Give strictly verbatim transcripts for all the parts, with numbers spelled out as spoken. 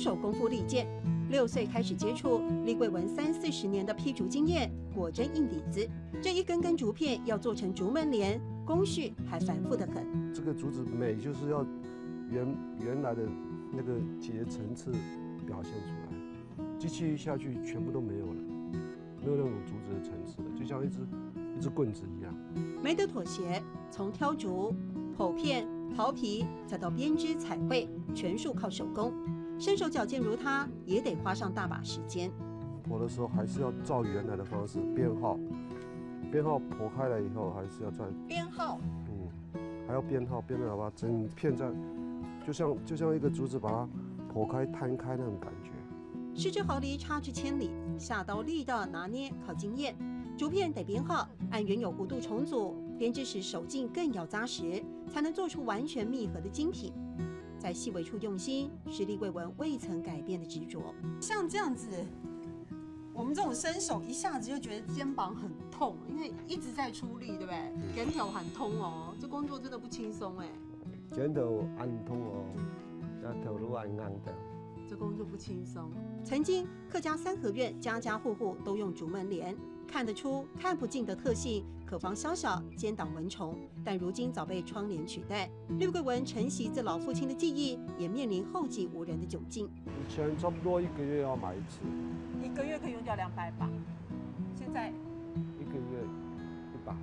手功夫利剑。六岁开始接触，李贵文三四十年的劈竹经验，果真硬底子。这一根根竹片要做成竹门帘，工序还繁复得很。这个竹子美就是要原原来的那个几个层次表现出来，机器一下去全部都没有了，没有那种竹子的层次了，就像一只一只棍子一样。没得妥协，从挑竹、剖片、刨皮，再到编织彩绘，全数靠手工。身手矫健如他，也得花上大把时间。剖的时候还是要照原来的方式编号，编号剖开来以后还是要再编号，嗯，还要编号，编的好吧，整片这样，就像就像一个竹子把它剖开摊开那种感觉。失之毫厘，差之千里，下刀力道拿捏靠经验。竹片得编号，按原有弧度重组，编织时手劲更要扎实，才能做出完全密合的精品。在细微处用心，是李贵文未曾改变的执着。像这样子，我们这种身手一下子就觉得肩膀很痛，因为一直在出力，对不对？肩头很痛哦，这工作真的不轻松哎。肩头恁痛哦，也头路恁硬的。这工作不轻松。曾经客家三合院家家户户都用竹门帘，看得出看不尽的特性，可防宵小尖倒蚊虫，但如今早被窗帘取代。李贵文承袭自老父亲的技艺，也面临后继无人的窘境。以前差不多一个月要买一次，一个月可以用掉两百把，现在一个月一把。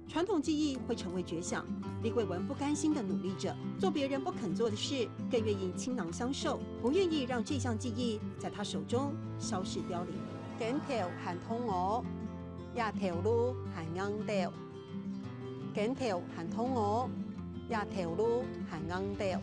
传统技艺会成为绝响，李贵文不甘心地努力着，做别人不肯做的事，更愿意倾囊相授，不愿意让这项技艺在他手中消逝凋零。肩头很痛哦，也头路很硬的。肩头很痛哦，也头路很硬的。